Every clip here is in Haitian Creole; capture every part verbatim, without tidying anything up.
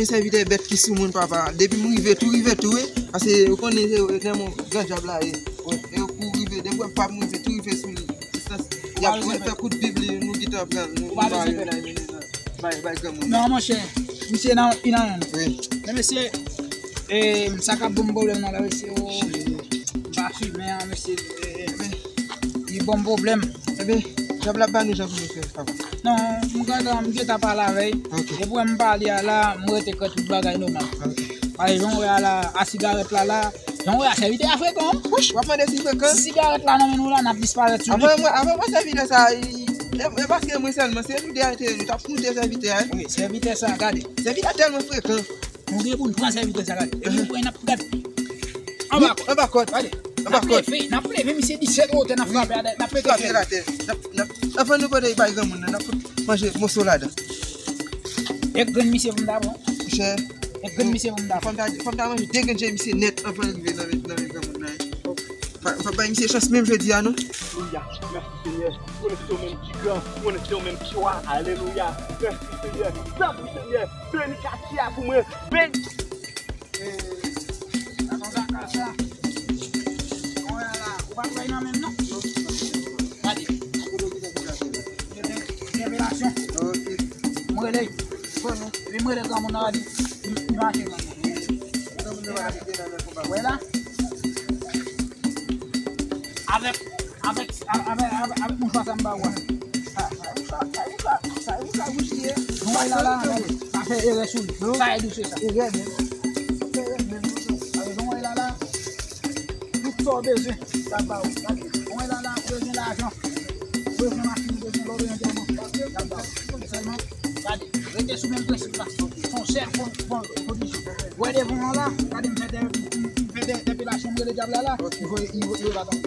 Sèvitè bèt ki sou moun, papa. Depi m rive, tou rive tou, wi. Paske ou konnen se, se nan men gran dyab la ye. E pou rive, depi w ap m rive, tou rive sou li. Distans, y ap fè kout bib li, nou gentan pran, nou, nou ba yo nan men, bay, bay granmoun. Non, monchè, misye nan, li nan menm. Wi. Men mesye, e, sa k ap ban m pwoblèm nan la, mesye, o, m pa fimen an, mesye, e, e, li ban m pwoblèm. Ebyen, dyab la ba nou jan pou nou fè, papa. Non, m gentan, m gentan pale avè l. Ok. Depi m pale a la, m rete kwè tout bagay nòmal. Ok. Paske jan w wè a la, a sigarèt la la, jan w wè a sèvitè a frekan, wi. Wouch, w ap mande si frekan? Si sigarèt la nan men nou la, n ap disparèt sou li. Avan mwen, avan mwen sèvitè sa, e, e, e paske mwen sèlman, se nou de a te, nou t ap koute sèvitè a, wi. Wi, sèvitè sa, gade. Sèvitè tèlman frekan. Nou gen pou n pran sèvitè sa, gade. Epi nou pran, n ap gade. Anba kòd. Anba kòd. Gade. Anba kòd. N ap leve, n ap leve misye disèt wotè, n ap frape atè, n ap frape atè. N ap, n ap, anvan nou pote bay granmoun nan, n ap fout manje moso ladan. E grenn misye pou m ta pran. Monchè. E grenn misye pou m ta pran. Fò m ta, fò m ta manje de grenn je misye nèt anvan l rive nan men, nan men granmoun nan. Fò, fò bay misye chans menm jodi a, non. Alelouya. Mèsi, Senyè. M konnen se ou menm ki gran. M konnen se ou menm ki wa. Alelouya. Mèsi, Senyè. Tanpri, Senyè. Beni katye a pou mwen. Beni. Ee, sa konsa, sa. Ou wè la, ou pa kwè nan menm non. Gade. Revelasyon. M rele. Epi m rele granmoun nan, li, li mache. Wè la. Avèk, avèk, avèk, avèk mouchwa sa m ba ou a. Sa, sa e mouchwa, sa e mouchwa, sa e mouchwa wouch li ye. Jan w wè l la la, gade, sa fè erè sou li. Sa e douse sa. Erè menm. Sa fè erè menm. Gade, jan w wè l la la. Tout sa w bezwen, l ap ba ou. Gade, jan w wè l la la, ou bezwen lajan. Ou bezwen machin, ou bezwen lò, ou bezwen dyaman. L ap ba ou. Sèlman, gade, rete sou menm prensip la. Se yon sèl bon, bon, bon, kondisyon. Wè devan an la, gade m fè de, m fè de, depilasyon, m rele dyab la la, li voye, li voye, li voye baton.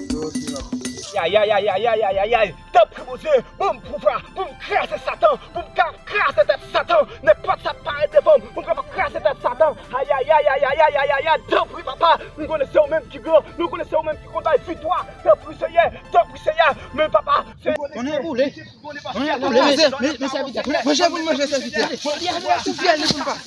Ya, ya, ya, ya, ya, ya, ya, ya. Tanpri, Bondye, ban m pouvwa pou m kraze Satan, pou m ka kraze tèt Satan. Nenpòt sa k parèt devan m, pou m kapab kraze tèt Satan. Ay, ay, ay, ay, ay, ay, ay, ay, ay. Tanpri, papa, m konnen se ou menm ki gran, nou konnen se ou menm ki konn bay viktwa. Tanpri, Senyè, tanpri, Senyè. Men, papa, se... Konnen boule. Manje pou manje sèvitè. Manje pou manje sèvitè. Li a sou fyèl li pou l pase.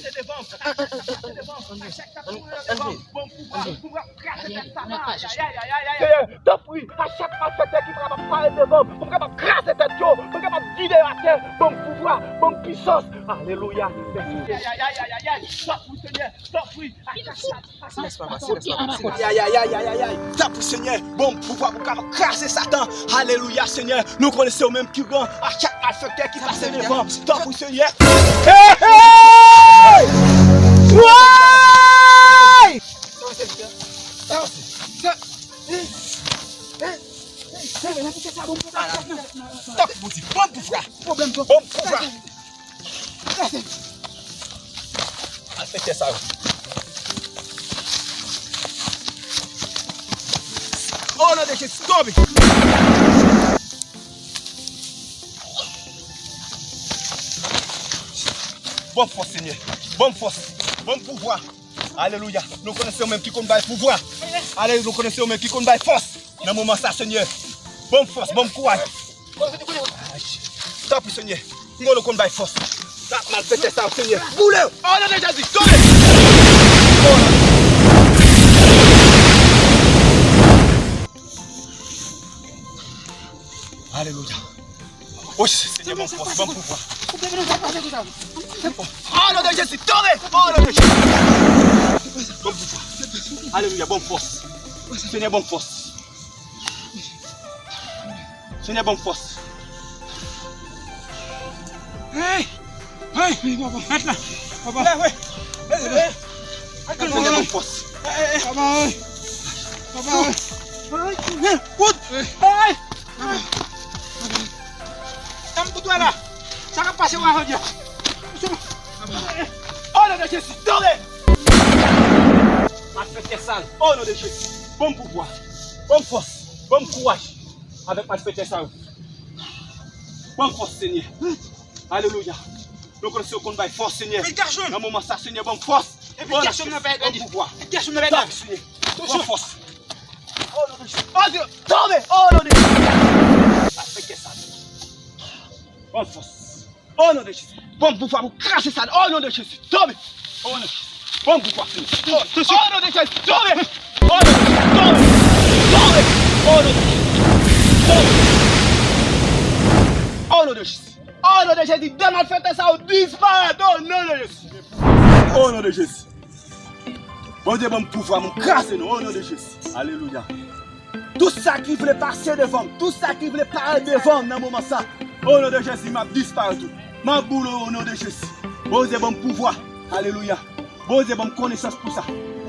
Seyè, tanpri, a chak malfektè ki kapab parèt devan m, pou m kapab kraze tèt yo, pou m kapab vide yo atè, ban m pouvwa, ban m pisans. Alelouya. Mèsi, Senyè. Tanpri, Senyè, tanpri. Silans, papa, silans, papa, silans. Ay, ay, ay, ay, ay, ay, ay. Tanpri, Senyè, ban m pouvwa pou m kapab kraze Satan. Alelouya, Senyè. Nou konnen se ou menm ki gran. A chak malfektè ki pase devan m. Tanpri, Senyè. Hey, hey! Woy! Tanpri, Bondye, ban m pouvwa. Ban m pouvwa. Malfektè sa yo. O non de Jezi, tonbe! Ban m fòs, Senyè. Ban m fòs. Ban m pouvwa. Alelouya. Nou konnen se ou menm ki konn bay pouvwa. Alelouya. Nou konnen se ou menm ki konn bay fòs. Nan moman sa, Senyè, ban m fòs, ban m kouraj. Tanpri, Senyè, m konnen ou konn bay fòs. Sa malfektè sa yo, Senyè. Boule yo! O non de Jezi, tonbe! Alelouya. Woy, Senyè, ban m fòs, ban m pouvwa. O non de Jezi, tonbe! O non de Jezi. Ban m pouvwa. Alelouya, ban m fòs. Senyè, ban m fòs. Senyè, ban m fòs. Hey! Hey! Hey, papa. Mèt la. Papa. Hey, hey. Hey, hey. Senyè, ban m fòs. Hey, hey, hey. Papa, hey. Papa, hey. Hey, kout. Hey. Hey. Tanm pou twa la. Sa k ap pase w a jodi a? O non de Jezi, tonbe! Malfektè sal, o non de Jezi. Ban m pouvwa. Ban m fòs. Ban m kouraj. Avèk malfektè sa yo. Ban m fòs, Senyè. Alelouya. Nou konnen se ou konn bay fòs, Senyè. Nan moman sa, Senyè, ban m fòs. Ban m pouvwa. Ban m fòs. O non de Jezi. Tonbe. O non de Jezi. Malfektè sa. Ban m fòs. O non de Jezi. Ban m pouvwa pou kraze sa. O non de Jezi. Tonbe. Ban m pouvwa. O non de Jezi, tonbe! O non de Jezi, tonbe! Tonbe! O non de Jezi, tonbe! O non de Jezi, o non de Jezi, de malfektè sa yo disparèt, o non de Jezi! O non de Jezi! Bondye ban m pouvwa, m kraze nou, o non de Jezi! Alelouya! Tout sa ki vle pase devan m, tout sa ki vle parèt devan m nan moman sa, o non de Jezi, m ap disparèt ou. M ap boule w o non de Jezi. Bondye ban m pouvwa. Alelouya. Bondye ban m konesans pou sa.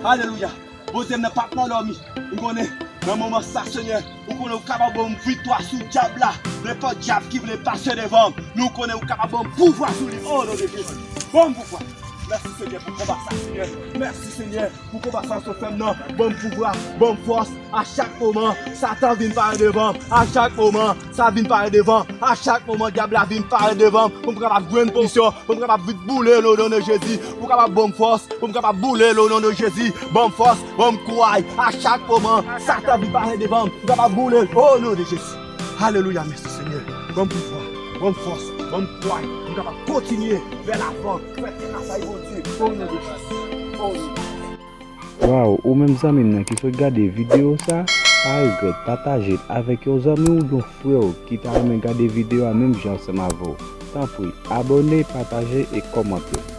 Alelouya. Bondye, m nan pa t nan dòmi. M konnen nan moman sa, Senyè, ou konnen ou kapab ban m viktwa sou dyab la. Nenpòt dyab ki vle pase devan m, nou konnen ou kapab ban m pouvwa sou li. O non de Jezi. Ban m pouvwa. Mèsi, Senyè, pou konba sa, Senyè. Mèsi, Senyè, pou konba sa sou fè m nan. Ban m pouvwa, ban m fòs. A chak moman, Satan vin parèt devan m. A chak moman, sa vin parèt devan m. A chak moman, dyab la vin parèt devan m. Pou m kapab jwenn pwisyon, pou m kapab vin boule l o non de Jezi. Pou m kapab ban m fòs, pou m kapab boule l o non de Jezi. Ban m fòs, ban m kouraj. A chak moman, Satan vin parèt devan m. Pou m kapab boule l o non de Jezi. Alelouya, mèsi Senyè. Ban m pouvwa, ban m fòs, ban m kouraj. Pou m kapab kontinye vè lavan, fè travay Bondye o non de Jezi. O non de Jezi. Waw, ou menm zanmi m nan ki sot gade videyo sa, pa regrèt pataje l avèk yon zanmi w, yon frè w ki ta renmen gade videyo a menm jan ansanm avè w. Tanpri, abòne, pataje e kòmante.